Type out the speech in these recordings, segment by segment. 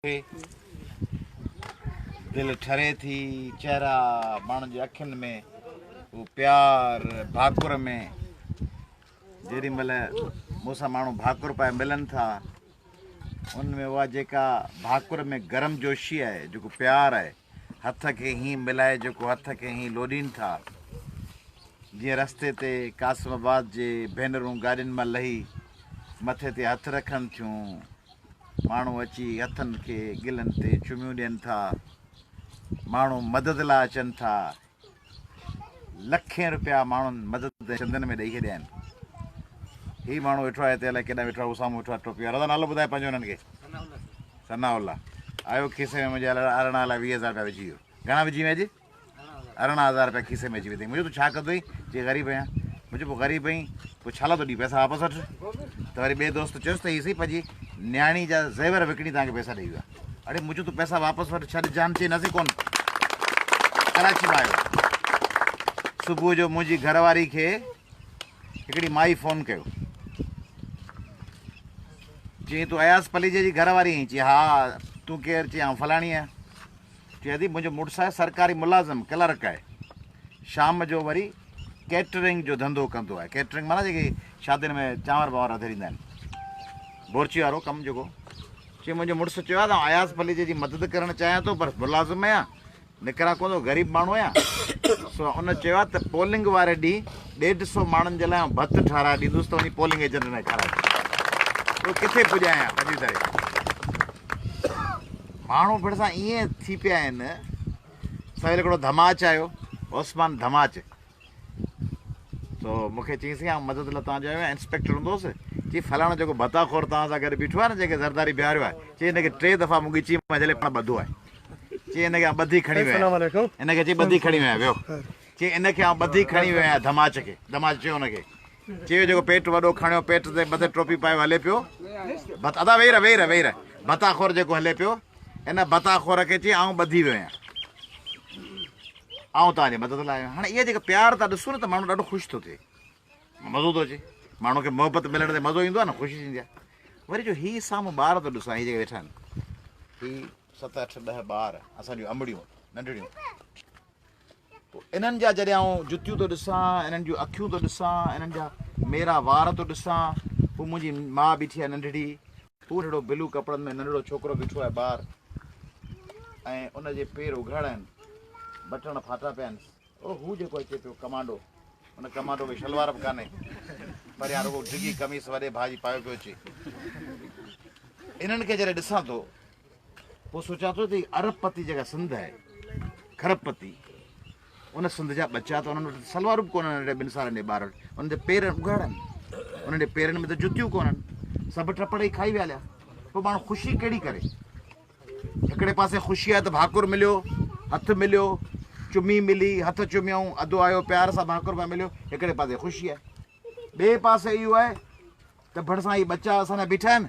ٿئي، دل ٺري ٿي، چهرا ماڻهن جي اکين ۾ هو پيار ڀاڪر ۾ جيڏي مهل مون سان ماڻهو ڀاڪر پائي ملن ٿا ان ۾ اها جيڪا ڀاڪر ۾ گرم جوشي آهي جيڪو پيار آهي هٿ کي هين ملائي جيڪو هٿ کي هين لوڏين ٿا جيئن رستي تي قاسم آباد جي ڀينرون گاڏين مان لهي مٿي تي هٿ رکن ٿيون ماڻهو اچي هٿن کي ڳلن تي چميون ڏين ٿا. ماڻهو مدد لاء اچن ٿا. لکين روپيا ماڻهن مدد ۽ چندن ۾ ڏئي ڇڏيا آهن. هي ماڻهو ويٺو آهي هتي الائي ڪيڏانهن ويٺو آهي هو سامهون ويٺو آهي ٽوپي وارو. دادا نالو ٻڌاء پنهنجو هنن کي. ثناء الله. آيو کيسي ۾ منهنجي ارڙهن الائي 20 هزار روپيا وجهي ويو. گهڻا وجهي ويا اڄ؟ 18 هزار رپيا کيسي ۾ اچي ويا اٿئي. مون چيو تون ڇا ڪندو آهين؟ چي غريب آهيان. مون چيو پوء غريب آهين پوء ڇا لاء ٿو ڏين پئسا واپس وٺ. ته وري ٻئي دوست چيس ته هي سائين پنهنجي نياڻي جا زيور وڪڻي توهان کي پئسا ڏئي ويو آهي. اڙي مون چيو تون پئسا واپس وٺ ڇڏ جان چي نه سائين ڪونه. ڪراچي مان آيو آهي. صبح جو منهنجي گهر واري کي هڪڙي مائي فون ڪيو. چيائين تون اياز پليجي جي گهر واري آهين؟ چي ها. تون ڪير؟ چي آئون فلاڻي آهيان. چي ادي منهنجو مڙس آهي سرڪاري ملازم، ڪلرڪ آهي. شام جو وري ڪيٽرنگ جو ڌنڌو ڪندو آهي. ڪيٽرنگ معنيٰ جيڪي شادين ۾ چانور ٻانور رڌي ڏيندا آهن. بورچي وارو ڪم جيڪو. چي منهنجو مڙس چيو آهي ته آئون اياز پليجي جي مدد ڪرڻ چاهيان ٿو پر ملازم آهيان، نڪران ڪونه ٿو، غريب ماڻهو آهيان. سو ان چيو آهي ته پولنگ واري ڏينهن ڏيڍ سو ماڻهن جي لاء آئون ڀت ٺهرائي ڏيندس ته وڃي پولنگ ايجنٽن کي کارائجو. اهو ڪٿي پڄايان پنجويهه تاريخ. ماڻهو ڀرسان ائين ٿي پيا آهن. سويل هڪڙو ڌماچ آيو، عثمان ڌماچ. سو مون کي چيائين سائين آئون مدد لاء توهان جو آيو آهيان، انسپيڪٽر هوندو هوس. چي فلاڻو جيڪو ڀتا خور توهان سان گڏ بيٺو آهي نه جنهن کي زرداري بيهاريو آهي، چي هن کي ٽي دفعا مون ڳچيء مان جهلي پاڻ ٻڌو آهي. چي هن کي آئون ٻڌي کڻي ويو آهيان. هن کي چي ٻڌي کڻي ويو آهيان ويو. چي ان کي آئون ٻڌي کڻي ويو آهيان ڌماچ کي. ڌماچ چيو هن کي. چيو جيڪو پيٽ وڏو کڻيو پيٽ تي مٿي ٽوپي پايو هلي پيو. ڀت ادا ويهي رهه ويهي رهه ويهي رهه. ڀتا خور جيڪو هلي پيو. ان ڀتا خور کي چي آئون ٻڌي ويو آهيان. آئون توهان جي مدد لاء آيو آهيان. هاڻي اها جيڪا پيار ٿا ڏسو نه ته ماڻهو ڏاڍو خوش ٿو ٿئي. مزو ٿو اچي. ماڻهو کي محبت ملڻ تي مزو ايندو آهي نه خوشي ٿيندي آهي. وري جو هي سامهون ٻار ٿو ڏسان هي جيڪي ويٺا آهن. هي ست اٺ ڏهه ٻار اسان جون امڙيون ننڍڙيون. پوء انهن جا جڏهن آئون جتيون ٿو ڏسان، انهن جون اکيون ٿو ڏسان، انهن جا ميرا وار ٿو ڏسان، هو منهنجي ماء بيٺي آهي ننڍڙي، هو ننڍڙو بلو ڪپڙن ۾ ننڍڙو ڇوڪرو بيٺو آهي ٻار ۽ ان جي پير اگهاڙا آهن، بٽڻ ڦاٽا پيا آهن، او هو جيڪو اچي پيو ڪمانڊو، ان ڪمانڊو کي شلوار به ڪانهي، پريان رڳو ڊگهي قميص وڏي ڀاء جي پايو پيو اچي. انهن کي جڏهن ڏسان ٿو پوء سوچان ٿو ته هي ارب پتي جيڪا سنڌ آهي، کرب پتي، ان سنڌ جا ٻچا ته انهن وٽ سلوارون به ڪونهن ننڍڙي ٻن سالن جي ٻار وٽ، انهن جي پير اگهاڙا آهن، انهن جي پيرن ۾ ته جتيون ڪونهن، سڀ ٽپڙ ئي کائي ويا هليا. پوء ماڻهو خوشي ڪهڙي ڪري؟ هڪڙي پاسي خوشي آهي ته ڀاڪر مليو، هٿ مليو، چمي ملي، هٿ چميائون، ادو آيو پيار سان ڀاڪر پائي مليو، هڪڙي پاسي خوشي آهي. ٻئي پاسي اهو آهي ته ڀرسان هي ٻچا اسان جا بيٺا آهن،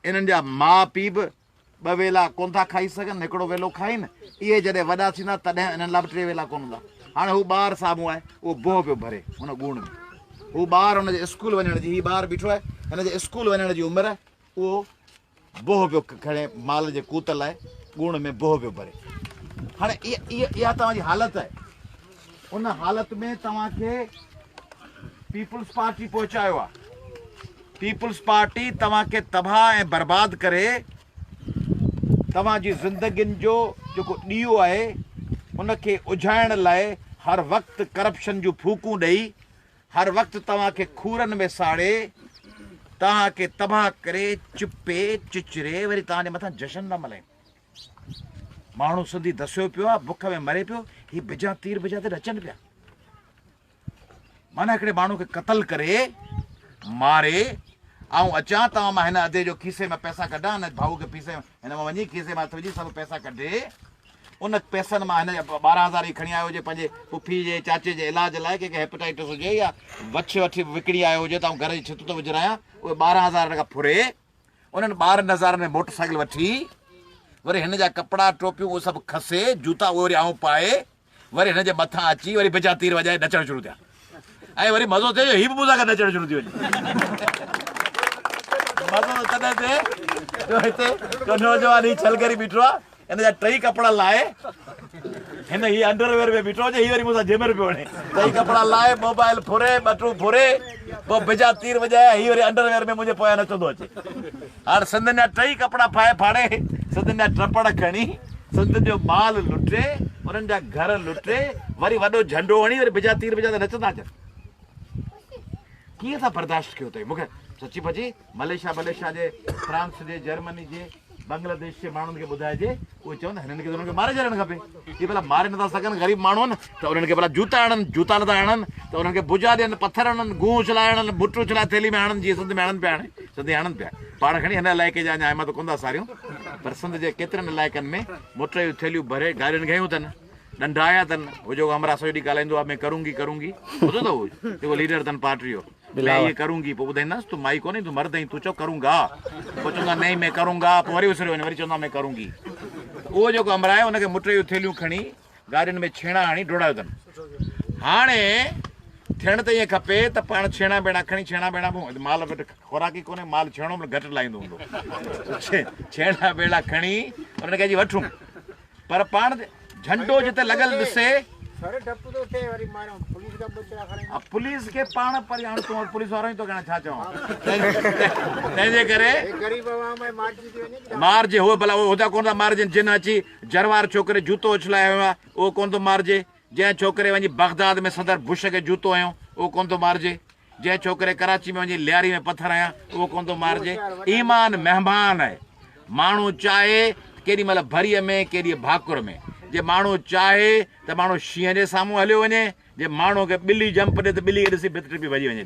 انهن جا ماء پيء به ٻه ويلا ڪونه ٿا کائي سگهن، هڪڙو ويلو کائين، اهي جڏهن وڏا ٿيندا تڏهن انهن لاء به ٽي ويلا ڪونه هوندا. هاڻي هو ٻار سامهون آهي، اهو بوهه پيو ڀري ان ڳوڻ ۾. هو ٻار هن جي اسڪول وڃڻ جي، هي ٻار بيٺو آهي، هن جي اسڪول وڃڻ جي عمر، اهو بوهه پيو کڻي مال جي ڪوت لاء ڳوڻ ۾ بوهه پيو ڀري. هاڻي اها توهان جي حالت آهي. ان حالت ۾ توهان کي پيپلز پارٽي پهچايو آهي. پيپلز پارٽي توهان کي تباهه ۽ برباد ڪري توهان جي زندگين جو جيڪو ڏيئو آهي ان کي اجهائڻ لاء هر وقت ڪرپشن جون ڦوڪون ڏئي هر وقت توهان کي کورن ۾ ساڙي توهان کي تباهه ڪري چپي چچري وري توهان جي مٿان جشن ٿا ملهائين. ماڻهو سنڌي دسيو پيو آهي بک ۾ مري پيو هي بجا تير بجا تي نچن پيا. معنيٰ هڪڙي ماڻهو کي قتل ڪري، ماري، آئون اچان توهان مان هن ادي جو کيسي مان پئسا ڪڍان، هن ڀائو کي پيسي هن مان وڃي کيسي مان هٿ وجهي سڀ پئسا ڪڍي، ان پئسن مان هن جا 12 هزار هي کڻي آيو هجي پنهنجي پڦي جي چاچي جي علاج لاء ڪنهن کي هيپاٽائٽس هجي يا وڇ وٺي وڪڻي آيو هجي ته آئون گهر جي ڇت ٿو وجهرايان، اهي 12 هزار هن کان ڦري، انهن 12 هزارن ۾ موٽر سائيڪل وٺي، وري هن جا ڪپڙا ٽوپيون اهي سڀ کسي، جوتا اهي وري آئون پائي، وري هن جي مٿان اچي وري بجا تير وڄائي نچڻ شروع ٿيا ۽ وري مزو ٿئي جو هي به مون سان گڏ نچڻ شروع ٿي وڃي. مزو ته تڏهن ٿئي جو هتي ڪو نوجوان هي ڇلگري بيٺو آ هن جا ٽئي ڪپڙا لاهي هن هي انڊر ويئر ۾ بيٺو هجي هي وري مون سان جهمر پيو هڻي ٽئي ڪپڙا لاهي موبائل ڦري ٻٽون ڦري پوء بجا تير وڄايا هي وري انڊر ويئر ۾ منهنجي پويان نچندو اچي هاڻ سنڌين جا ٽئي ڪپڙا ڦاهي ڦاڙي سنڌين جا ٽپڙ کڻي سنڌين جو مال لٽي انهن جا گهر لٽي وري وڏو جهنڊو هڻي وري بجا تير وڄائيندا نچندا اچن ڪيئن ٿا برداشت ڪيو اٿئي مون کي سچي پچي ملائيشيا ملائيشيا جي فرانس جي جرمني جي بنگلاديش جي ماڻهن کي ٻڌائجي اهي چون هنن کي ته انهن کي ماري ڇڏڻ کپي هي ڀلا ماري نٿا سگهن غريب ماڻهو آهن ته انهن کي ڀلا جوتا هڻن جوتا نٿا هڻن ته انهن کي بجا ڏين پٿر هڻن گونهه اڇلائي هڻن بٽ اڇلائي ٿيلهي ۾ هڻن جيئن سنڌ ۾ هڻن پيا هاڻي سنڌي هڻن پيا پاڻ کڻي هن علائقي جا اڃا احمد ڪونه ٿا ساريون پر سنڌ جي ڪيترن علائقن ۾ مٽ جون ٿيلهيون ڀري گارين کنيون اٿن ڏنڊا آيا اٿن هو جيڪو همراهه سڄو ڏينهن ڳالهائيندو آهي مين ڪرونگي ڪرونگي ٻڌو اٿو هو جيڪو ليڊر اٿن پارٽي جو مين يي ڪرونگي پوء ٻڌائينداس تون مائي ڪونهين تون مرد آهين تون چئو ڪرونگا پوء چوندو آهي نهين مين ڪرونگا پوء وري وسريو وڃي وري چوندو آهي مين ڪرونگي ته اهو جيڪو همراهه آهي ان کي مٽ جون ٿيلهيون کڻي گاڏين ۾ ڇيڻا هڻي ڊوڙايو اٿن هاڻي ٿيڻ ته ائين کپي ته پاڻ ڇيڻا ٻيڻا کڻي ڇيڻا ٻيڻا به مال وٽ خوراڪ ئي ڪونهي مال ڇيڻو به گهٽ لاهيندو هوندو ڇيڻا ٻيڻا کڻي انهن کي اچي وٺون پر پاڻ جهنڊو جتي لڳل ڏسي. سر ڊپ ٿو ٿئي وري ماريون پوليس کان ٻچڙا کڻي. ها پوليس کي پاڻ پر هاڻ تون پوليس وارو آهين توکي هاڻ ڇا چوان تنهن جي ڪري. هي غريب عوام آهي مارجي ٿي وڃي. مارجي هو ڀلا اهو هودا ڪونه ٿا مارجن جن اچي جروار ڇوڪري جوتو اڇلائي هنيو آهي اهو ڪونه ٿو مارجي جنهن ڇوڪري وڃي بغداد ۾ صدر بش کي جوتو هنيو اهو ڪونه ٿو مارجي جنهن ڇوڪري ڪراچي ۾ وڃي لياري ۾ پٿر هنيا اهو ڪونه ٿو مارجي. ايمان مهمان آهي. ماڻهو چاهي ته ڪيڏي مهل ڀريء ۾ ڪيڏيء ڀاڪر ۾. جي ماڻهو چاهي ته ماڻهو شينهن جي سامهون هليو وڃي. جي ماڻهوء کي ٻلي جمپ ڏي ته ٻلي کي ڏسي ڀت ٽپي ڀڄي وڃي.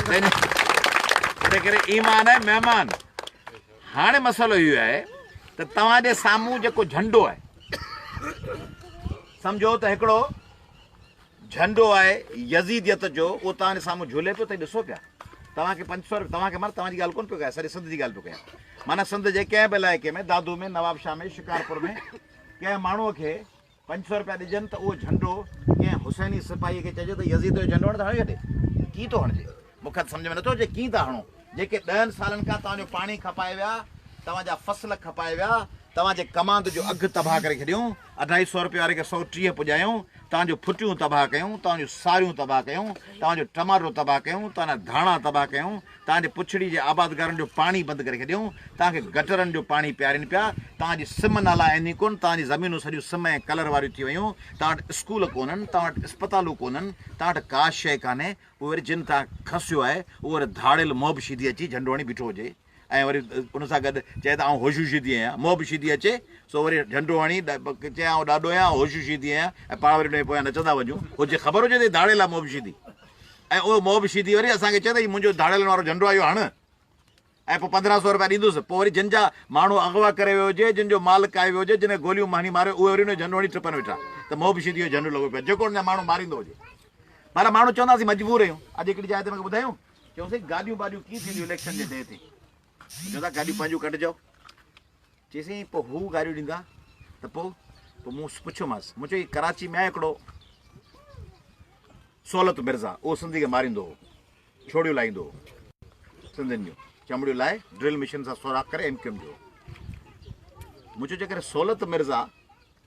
تنهن ڪري ايمان آهي مهمان. هاڻي مسئلو اهو آهي ته توهان جي سامهون جيڪو جهنڊو آهي سمجهو ته هڪڙو جهنڊو آهي يزيديت جو اهو توهان جي سامهون جهولي پيو ته ڏسو پيا توهان کي 500 روپيا توهان کي معنيٰ توهان جي ڳالهه ڪونه پيو ڪيان سڄي سنڌ جي ڳالهه پيو ڪيان معنيٰ سنڌ جي ڪنهن به علائقي ۾ دادو ۾ نوابشاهه ۾ شڪارپور ۾ ڪنهن ماڻهوء کي 500 روپيا ڏجن ته اهو جهنڊو ڪنهن حسيني سپاهي کي چئجي ته يزيد جو جهنڊو هڻ ته هڻي ڇڏي ڪيئن ٿو هڻجي مون کي ته سمجهه ۾ نٿو اچي ڪيئن ٿا هڻو جيڪي ڏهن سالن کان توهان جو پاڻي کپائي ويا، توهان جا فصل کپائي ويا، توهان جي ڪماند جو اگهه تباهه ڪري ڇڏيون، اڍائي سئو رپئي واري کي 130 پڄايون، توهان جون ڦٽيون تباهه ڪيون، توهان جون ساريون تباهه ڪيون، توهان جو ٽماٽو تباهه ڪيون، توهان جا ڌاڻا تباهه ڪيون، توهان جي پڇڙي جي آبادگارن جو پاڻي بند ڪري ڇڏيون، توهان کي گٽرن جو پاڻي پيارين پيا، توهان جي سم نالا آهن ئي ڪونه، توهان جي زمينون سڄيون سم ۽ ڪلر واريون ٿي ويون، توهان وٽ اسڪول ڪونهن، توهان وٽ اسپتالون ڪونهن، توهان وٽ ڪا شيء ڪانهي، اهو وري جن تان کسيو آهي، اهو وري ڌاڙيل محب شيدي اچي جهنڊو هڻي بيٺو هجي ۽ وري ان سان گڏ چئي ته آئون هوشو شيدي آهيان. محب شيدي اچي سو وري جهنڊو هڻي چئي آئون ڏاڏو آهيان، آئون هوشو شيدي آهيان ۽ پاڻ وري ان جي پويان نچندا وڃون. هجي خبر هجي ته هي ڌاڙيل آهي محب شيدي ۽ اهو محب شيدي وري اسان کي چئي ته هي منهنجو ڌاڙيلن وارو جهنڊو آهي اهو هڻ. ۽ پوء 15 سو رپيا ڏيندس، پوء وري جن جا ماڻهو اغوا ڪري ويو هجي، جن جو مال ڪاهي ويو هجي، جن کي گوليون هڻي ماريو، اهي وري ان جو جهنڊو هڻي ٽپن ويٺا ته محب شيديء جو جهنڊو لڳو پيو آهي، جيڪو ان جا ماڻهو ماريندو هجي. پر ماڻهو چوندا اسين مجبور آهيون. اڄ هڪڙي جاء تي مون کي ٻڌايون، چيون سائين گاڏيون ٻاڏيون ڪيئن ٿينديون اليڪشن جي ڊي تي؟ چون ٿا گاڏيون پنهنجون ڪڍجو. چيسين پوء هو گاريون ڏيندا ته پوء پوء مون پڇيومانس، مون چيو هي ڪراچي ۾ آهي هڪڙو سولت مرزا، اهو سنڌي کي ماريندو هو. ڇوڙيون لاهيندو هو. سنڌين جون چمڙيون لاهي ڊرل مشين سان سوراخ ڪري ايم ڪيو ايم جو هو. مون چيو جيڪڏهن سولت مرزا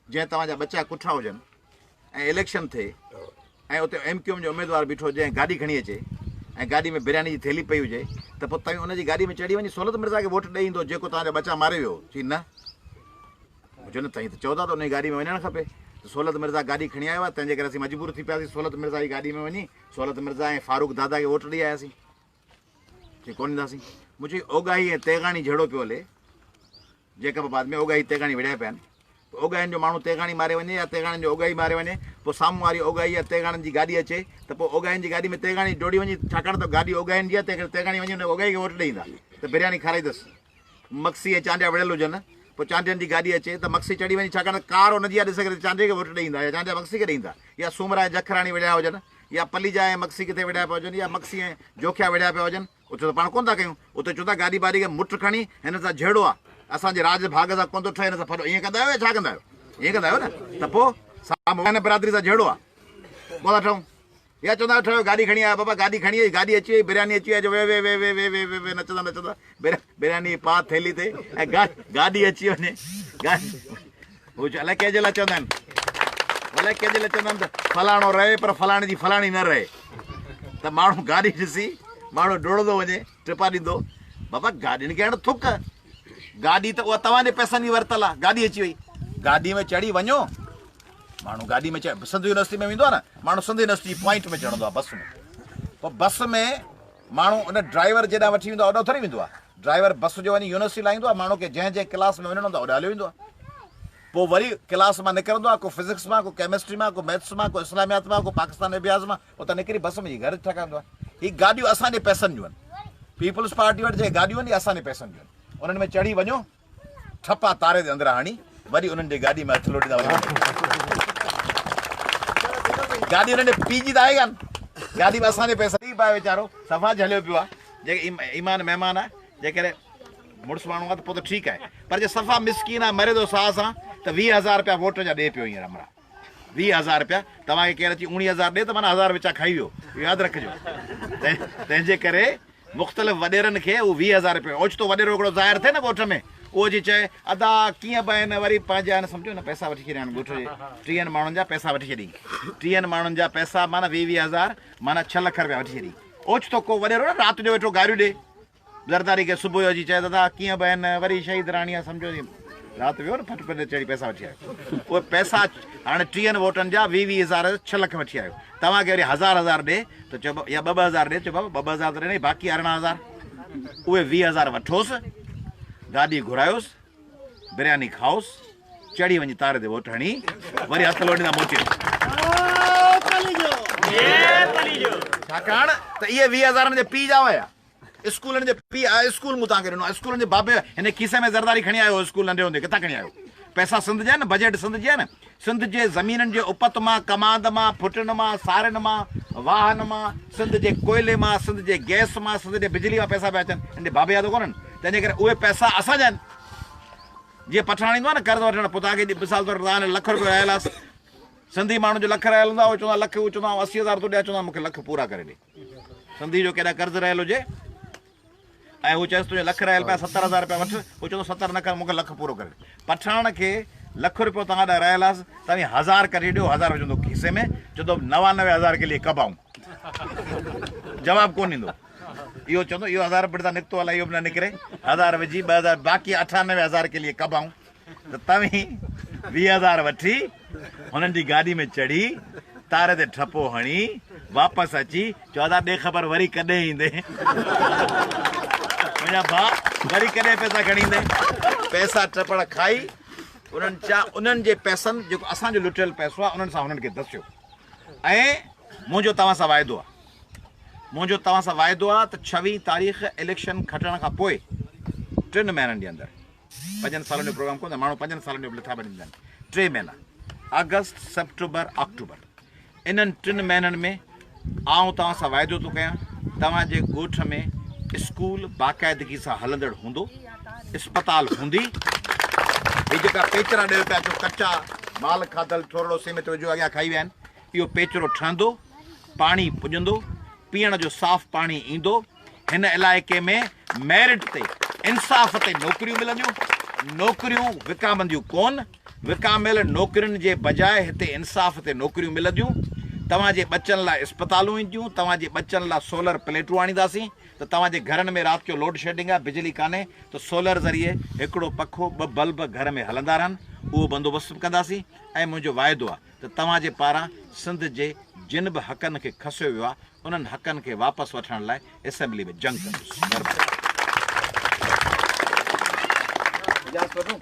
جنهن توهان جا ٻچا ڪٺا هجن ۽ اليڪشن ٿئي ۽ اتي ايم ڪيو ايم جو اميدوار بيٺو هجي ۽ گاڏي کڻي اچي ۽ گاڏي ۾ برياني جي ٿيلهي پئي هجي ته پوء توهين ان جي گاڏي ۾ چڙهي وڃي سولت مرزا کي ووٽ ڏئي ايندو جيڪو توهان جا ٻچا ماري ويو هو؟ چي نه. مون چيو نه توهين ته چئو ٿا ته ان جي گاڏي ۾ وڃڻ کپي ته سولت مرزا گاڏي کڻي آيو آهي تنهن جي ڪري اسين مجبور ٿي پياسين سولت مرزا جي گاڏي ۾ وڃي سولت مرزا ۽ فاروق دادا کي ووٽ ڏئي آياسين. چي ڪونه ڏينداسين. مون چيو اوڳاهي ۽ تيغاڻي جهيڙو پيو هلي. جيڪب آباد ۾ اوڳاهي تيغاڻي وڙهيا پيا آهن. پوء اوڳاهين جو ماڻهو تيغاڻي ماري وڃي يا تيغاڻين جو اوڳاهي ماري وڃي، پوء سامهون واري اوڳاهي يا تيغاڻين جي گاڏي اچي ته پوء اوڳاهين جي گاڏي ۾ تيغاڻي ڊوڙي وڃي ڇاڪاڻ ته گاڏي اوڳاهين جي آهي تنهنڪري تيغاڻي وڃي ان اوڳاهي کي ووٽ ڏئي ايندا ته برياني کارائيندس. مگسي ۽ چانڊيا وڙهيل هجن، پوء چانڊين جي گاڏي اچي ته مگسي چڙهي وڃي ڇاڪاڻ ته ڪار ان جي آهي ڏسي ڪري چانڊيي کي ووٽ ڏئي ايندا يا چانڊيا مگسي کي ڏئي ايندا يا سومرا ۽ جکراڻي وڙهيا هجن يا پليجا ۽ مگسي ڪٿي وڙهيا پيا هجن يا مگسي ۽ جوکيا وڙهيا پيا هجن اتي ته پاڻ ڪونه ٿا ڪيون اتي چون ٿا گاڏي ٻاڏي کي مٺ کڻي هن سان جهيڙو آهي اسان جي راڄ ڀاڳ سان ڪونه ٿو ٺهي هن سان ڦڏو ائين ڪندا آهيو يا ڇا ڪندا آهيو ائين ڪندا آهيو نه ته پوء سامهون هن برادري سان جهيڙو آهي ڪونه ٿا ٺهون. يا چوندا ٺهيو گاڏي کڻي آيا بابا گاڏي کڻي آئي گاڏي اچي وئي برياني اچي وئي جو وي وي وي وي وي وي وي وي نچندا نچندا برياني پا ٿيلي تي ۽ گاڏي اچي وڃي هو الائي ڪنهن جي لاء چوندا آهن الائي ڪنهن جي لاء چوندا آهن ته فلاڻو رهي پر فلاڻي جي فلاڻي نه رهي ته ماڻهو گاڏي ڏسي ماڻهو ڊوڙندو وڃي ٽپا ڏيندو بابا گاڏين کي هڻ ٿڪ گاڏي ته اها توهان جي پئسن جي ورتل آهي گاڏي اچي وئي گاڏي ۾ چڙهي وڃو ماڻهو گاڏي ۾ سنڌ يونيورسٽي ۾ ويندو آهي نه ماڻهو سنڌ يونيورسٽي جي پوائنٽ ۾ چڙهندو آهي بس ۾ پوء بس ۾ ماڻهو ان ڊرائيور جيڏانهن وٺي ويندو آهي اوڏانهن ٿوري ويندو آهي ڊرائيور بس جو وڃي يونيورسٽي لاهيندو آهي ماڻهو کي جنهن جنهن ڪلاس ۾ وڃڻو هوندو آهي اوڏانهن هليو ويندو آهي پوء وري ڪلاس مان نڪرندو آهي ڪو فزڪس مان ڪو ڪيمسٽري مان ڪو ميٿس مان ڪو اسلاميات مان ڪو پاڪستان اڀياس مان اتان نڪري بس ۾ گهر ٺڪاندو آهي هي گاڏيون اسان جي پئسن جون آهن پيپلز پارٽي وٽ جيڪي گاڏيون آهن اسان جي پئسن جون آهن انهن ۾ چڙهي وڃو ٺپا تاري تي اندران هڻي وري انهن جي گاڏي ۾ هٿ لوڏيندا وڃو. گاڏي انهن جي پيء جي ته آهي ڪانه. گاڏي به اسان جي پئسن جي پائي ويچارو صفا جهليو پيو آهي. جيڪي ايمان مهمان آهي جيڪڏهن مڙس ماڻهو آهي ته پوء ته ٺيڪ آهي پر جي صفا مسڪين آهي مري ٿو ساهه سان ته 20 هزار رپيا ووٽ جا ڏي پيو هينئر همراهه 20 هزار رپيا توهان کي ڪير اچي 19 هزار ڏي ته معنيٰ هزار وچان کائي ويو اهو ياد رکجو تنهن جي ڪري مختلف وڏيرن کي اهو 20 هزار رپيو اوچتو وڏيرو هڪڙو ظاهر ٿئي نه ڳوٺ ۾ اهو اچي چئي ادا ڪيئن به آهن وري پنهنجا آهن سمجهو نه پئسا وٺي ڇڏيا آهن ڳوٺ جي ٽيهن ماڻهن جا پئسا وٺي ڇڏيائين ٽيهن ماڻهن جا پئسا معنيٰ 20 20 هزار معنيٰ 6 لک رپيا وٺي ڇڏيائين اوچتو ڪو وڏيرو نه رات جو ويٺو گاريون ڏي زرداري کي صبح جو اچي چئي دادا ڪيئن به آهن وري شهيد راڻي آ سمجهو رات ويو نه ڦٽ ڦٽ چڙهي پئسا وٺي آيو اهي پئسا هاڻي ٽيهن ووٽن جا 20 20 هزار 6 لک وٺي آيو توهان کي وري هزار هزار ڏي ته چئو يا ٻه ٻه هزار ڏي چئو بابا ٻه ٻه هزار ته ڏنئي باقي 18 هزار اهي 20 هزار وٺوس گاڏي گهرايوس برياني کائوس چڙهي وڃي تاري تي ووٽ هڻي وري هٿ لوڏيندا موٽي ڇاڪاڻ ته اهي 20 هزار هن جي پيء جا هيا اسڪول هن جي پيء اسڪول مون توهان کي ڏنو اسڪول هن جي بابي هن کيسي ۾ زرداري کڻي آيو هو اسڪول ننڍي هوندي ڪٿان کڻي آيو پئسا سنڌ جا آهن بجيٽ سنڌ جي آهي نه سنڌ جي زمينن جي اپت مان ڪماند مان ڦٽن مان سارين مان واهن مان سنڌ جي ڪوئلي مان سنڌ جي گئس مان سنڌ جي بجلي مان پئسا پيا اچن هن جي بابي جا ته ڪونهن تنهن جي ڪري اهي پئسا اسان جا آهن جيئن پٺاڻ ايندو آهي نه قرض وٺڻ پوء توهان کي مثال طور توهان لک روپيو رهيل آهي سنڌي ماڻهن جو لک رهيل هوندو آهي اهي چوندا لک هو چوندا آئون 80 هزار ٿو ڏيان چوندا مون کي لک پورا ڪري ڏي سنڌي جو ڪيڏا قرض رهيل هجي ۽ هو چيس تنهنجو لک رهيل پيا 70 هزار رپيا وٺ هو چوندو 70 نه کڻ مون کي لک پورو ڪري ڏي پٺاڻ کي لک روپيو توهان ڏانهن رهيل آهي توهين هزار ڪڍي ڏيو هزار وجهندو کيسي ۾ چوندو 99 هزار ڪي ليي ڪب آئون جواب ڪونه ڏيندو اهو چوندو اهو هزار پٽ تان نڪتو الائي اهو به نه نڪري هزار وجهي 2000 باقي 98 هزار ڪي ليي ڪب آئون ته توهين 20 هزار وٺي هنن جي گاڏي ۾ چڙهي تاري تي ٺپو هڻي واپس اچي چئو ادا ڏي خبر وري ڪڏهن ايندين منهنجا ڀاء وري ڪڏهن پئسا کڻي ايندين پئسا ٽپڙ کائي انهن چا انهن جي پئسن جيڪو اسان جو لٽيل پئسو آهي انهن سان هنن کي دسيو ۽ منهنجو توهان سان واعدو آهي منهنجو توهان سان واعدو آهي ته 26 تاريخ اليڪشن کٽڻ کان پوء 3 مهينن جي اندر پنجن سالن جو پروگرام ڪونه ماڻهو پنجن سالن جو به لٿا ٻڌيندا آهن 3 مهينا آگسٽ سيپٽمبر آڪٽوبر انهن 3 مهينن ۾ آئون توهان سان واعدو ٿو ڪيان توهان جي ڳوٺ ۾ اسڪول باقاعدگي سان هلندڙ هوندو اسپتال هوندي هي جيڪا پيچرا ڏيو پيا اچو ڪچا مال کاڌل ٿورڙو سيمٽ وجهو اڳيان کائي ويا آهن اهو پيچرو ٺهندو پاڻي پڄندو پيئڻ جو صاف پاڻي ايندو هن علائقي ۾ ميرٽ تي انصاف تي نوڪريون ملنديون، نوڪريون وڪامنديون ڪون، وڪاميل نوڪرين جي بجاء هتي انصاف تي نوڪريون ملنديون، توهان جي ٻچن لاء اسپتالون اينديون، توهان جي ٻچن لاء سولر پليٽون آڻينداسين ته توهان جي گهرن ۾ رات جو لوڊ شيڊنگ آهي بجلي ڪانهي ته سولر ذريعي هڪڙو پکو ٻه بلب گهر ۾ هلندا رهن اهو بندوبست به ڪنداسين ۽ منهنجو واعدو آهي ته توهان جي پاران سنڌ جي جن به حقن کي کسيو ويو آهي انهن حقن کي واپس وٺڻ لاء اسيمبلي ۾ جنگ ڪندس. مهرباني. اجازت وٺون.